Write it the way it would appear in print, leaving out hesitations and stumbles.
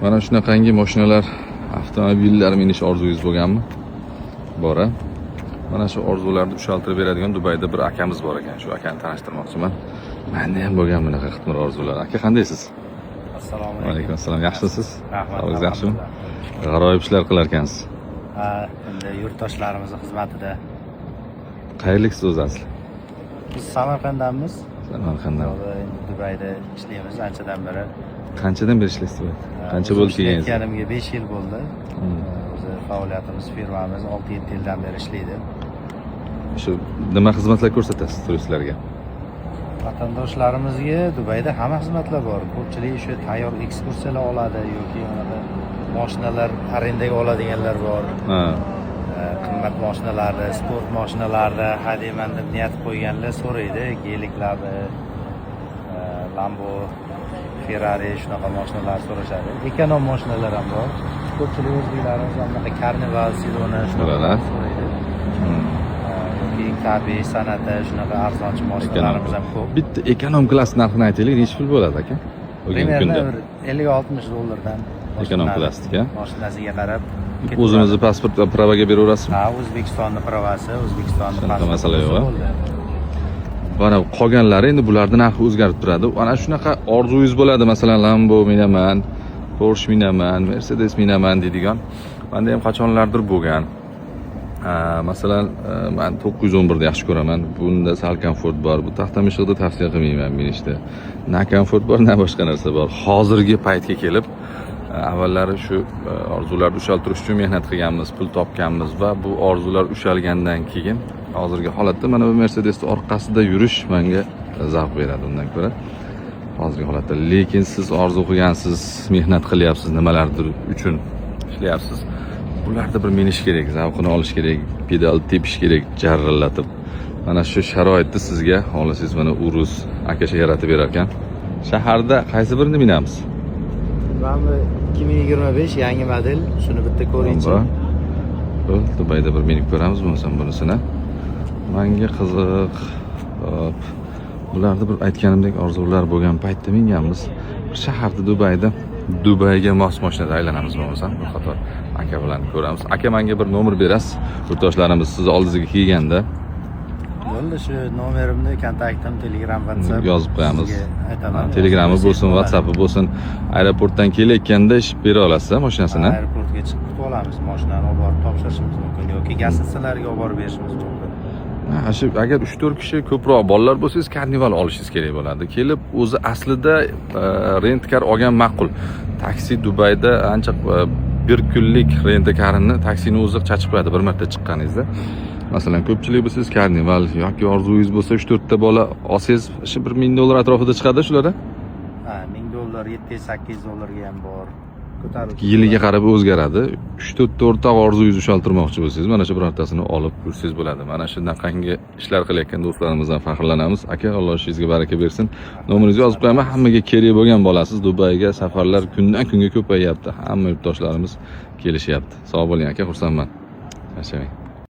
Mana shunaqangi mashinalar, avtomobillar minish orzungiz bo'lganmi? Bor, a? Mana shu orzularni ushaltirib beradigan Dubayda bir akamiz bor ekan. Shu akani tanishtirmoqchiman. Menda ham bo'lgan bunaqa qitmir orzular. Aka, qandaysiz? Assalomu alaykum. Alaykum assalom. Yaxshimisiz? Rahmat. Sog'ligingiz yaxshimi? G'aroyib ishlar qilar ekansiz. Ha, endi yurtdoshlarimizni xizmatida. Qayerliksiz o'zi asli? Biz Samarqanddanmiz. Samarqanddan. Hozir endi Dubayda ishlaymiz anchadan beri. Qanchadan beri ishlaysiz Dubayda? Qancha O'zim bo'ldi kelganingizga? ishlayotganimga 5 yil bo'ldi. O'zi faoliyatimiz, firmamiz 6-7 yildan beri ishlaydi. Shu nima xizmatlar ko'rsatasiz turistlarga? Vatandoshlarimizga Dubayda hamma xizmatlar bor. Ko'pchilik shu tayyor ekskursiyalar oladi yoki unaqa mashinalar arendaga oladiganlar bor. Qimmat mashinalarni, sport mashinalarni haydayman deb niyat qo'yganlar so'raydi. Geliklarni, Lambo, Ferrari, shunaqa mashinalar so'rashadi. Эконом mashinalar ham bor. Ko'pchilik o'zbeklarimiz ham bunaqa Carnival, Sedona shunaqa Bular, so'raydi. Yoki K5, Sonata, shunaqa arzonchi mashinalarimiz ham ko'p. Bitta эконом класс narxini aytaylik, nechi pul bo'ladi, aka? Bugungi Примерно kunda. bir 50-60 dollardan. Эконом mashinani- klassniki, a? Mashinasiga qarab. O'zimizni pasport va права ga beraverasizmi? Ha, O'zbekistonni права si, O'zbekistonni Shunaqa pasporti masala yo'q, a? bo'ldi. Mana qolganlari, endi bularni narxi o'zgarib turadi. Ana shunaqa orzungiz bo'ladi, masalan, Lambo minaman, Porsche minaman, Mercedes minaman deydigan. Menda ham qachonlardir bo'lgan. Ha, masalan, man 911 ni yaxshi ko'raman. Bunda sal komfort bor. Bu taxta mishiqni tavsiya qilmayman minishda. Na komfort bor, na boshqa narsa bor. Hozirgi paytga kelib, avvallari shu orzularni ushaltirish uchun mehnat qilganmiz, pul topganmiz va bu orzular ushalgandan keyin hozirgi holatda mana bu Mercedesni orqasida yurish menga zavq beradi undan ko'ra. Hozirgi holatda, lekin siz orzu qilgansiz, mehnat qilyapsiz, nimalardir uchun ishlayapsiz. Bularda bir minish kerak, zavqini olish kerak, pedal tepish kerak jarrillatib. Mana shu sharoitni sizga xohlasangiz mana Urus akasha yaratib berar ekan. Shaharda qaysi birini minamiz? Mana bu 2025 yangi model, shuni bitta ko'ringchi. Bo'ldi, Dubayda bir minib ko'ramiz bo'lmasam bunisini. Manga qiziq. Hop. Bularda bir aytganimdek orzular bo'lgan paytda minganmiz. Bir shaharda, Dubayda, Dubayga mos mashinada aylanamiz bo'lmasam, bir qator aka bilan ko'ramiz. Aka, menga bir nomer berasiz. Yurtdoshlarimiz sizni oldingizga kelganda Bo'ldi, shu nomerimni, kontaktim, Telegram, WhatsApp yozib qo'yamiz. sizga aytaman. Telegrami bo'lsin, Bo'ladi. WhatsAppi bo'lsin. Aeroportdan kelayotganda ish bera olasiz, mashinasini? Aeroportga chiqib kutib olamiz, mashinani olib borib topshirishimiz mumkin yoki gостиницаlarga olib borib berishimiz mumkin. Ha, shu agar 3-4 kishi, ko'proq bolalar bo'lsangiz, Carnival olishingiz kerak bo'ladi. Kelib o'zi aslida rent-car olgan ma'qul. Taksi Dubayda ancha, bir kunlik rent-karini taksini o'zi chachib qo'yadi bir marta chiqqaningizda. Masalan, ko'pchilik bo'lsangiz Carnival yoki orzungiz bo'lsa 3-4 ta bola olsangiz, shu 1000 dollar atrofida chiqadi shular. Ha, 1000 dollar, 700-800 dollarga ham bor. Ko'tarib Yiliga qarab o'zgaradi. 3-4 ta o'rtoq orzungizni ushaltirmoqchi bo'lsangiz, mana shu birortasini olib yursangiz bo'ladi. Mana shunaqangi ishlar qilayotgan do'stlarimizdan faxrlanamiz. Aka, Alloh ishingizga baraka bersin. Nomeringizni yozib qo'yaman. Hammaga kerak bo'lgan bolasiz. Dubayga safarlar kundan kunga ko'payyapti. Hamma yurtdoshlarimiz kelishyapti. Sog' bo'ling, aka, xursandman. Charchamang.